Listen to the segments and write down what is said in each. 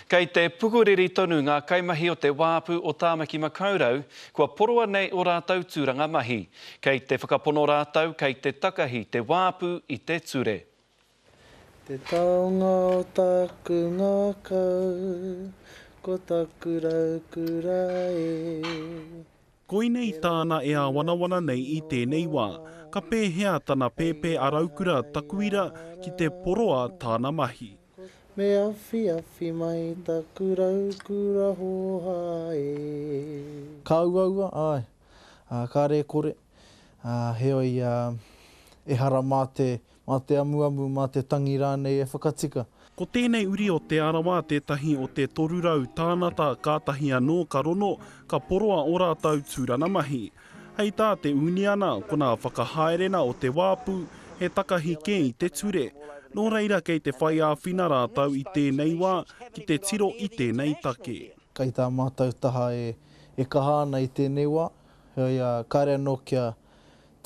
Kei te pukuriri tonu ngā kaimahi o te Wāpu o Tāmaki Makaurau, kua poroa nei ō rātou tūranga mahi. Kei te whakapono rātou kei te takahi te wāpu i te ture. Te taonga o taku ngākau, ko taku raukura e. Koinei tāna e āwanawana nei i tēnei wā, ka pēhea tana pēpē a Raukura Takuira ki te poroa tāna mahi. Me awhiawhi mai taku raukura hōhā e. Ka uaua, āe, kāre e kore, heoi, ehara mā te Mā te amuamu, mā te tangi rānei e whakatika. Ko tēnei uri o Te Arawa tētahi o te 300 tānata kātahi anō ka rono, ka poroa ō rātou tūrana mahi. Hei tā te uniana, ko nā whakahaerena o te wāpu, he takahi kē i te ture. Nō reira kei te whai āwhina rātou i tēnei wā ki te tiro i tēnei take. Kai tā mātou taha e kaha ana i tēnei wā, heoi kāre anō kia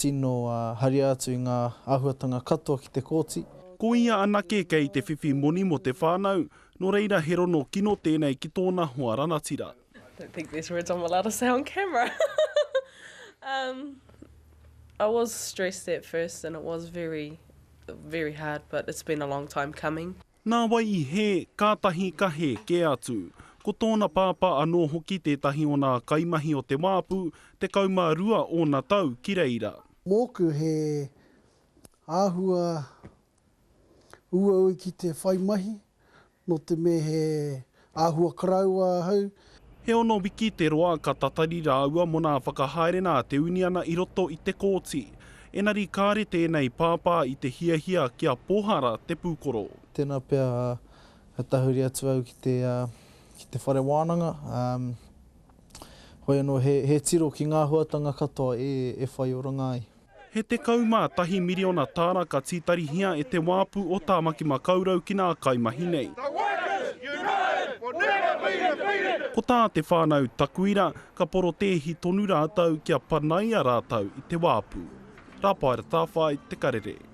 Tino haria atu i ngā āhuatanga katoa ki te kōti. Ko ia anake kei te whiwhi moni mō te whānau, nō reira he rono kino tēnei ki tōna hoa ranatira. Don't think these words I'm allowed to say on camera. um, I was stressed at first and it was very, very hard, but it's been a long time coming. Nā wai i hē, kātahi ka hē kē atu. Ko tōna pāpā anō hoki tētahi o nā kaimahi o te wāpu, 12 ōna tau ki reira. Mōku he āhua uaua ki te whai mahi, nō te mea he āhua karaua ahau. He ono wiki te roa ka tatari rāua mō nā whakahaerena a te uniana i roto i te kōti. Enari kāre tēnei pāpā i te hiahia kia pohara te pūkoro. Tēnā pea ka tahuri atu au ki te, ki te whare wānanga. Hoi anō, he, he tiro ki ngā huatanga katoa e, e whai oranga ai. He 11 miriona tāra ka tītarihia e te wāpu o Tāmaki Makaurau ki nā kaimahi nei. Ko tā te whānau Takuira, ka porotēhi tonu rātou kia panaia rātou i te wāpu. Rāpaera Tāwhai, Te Karere.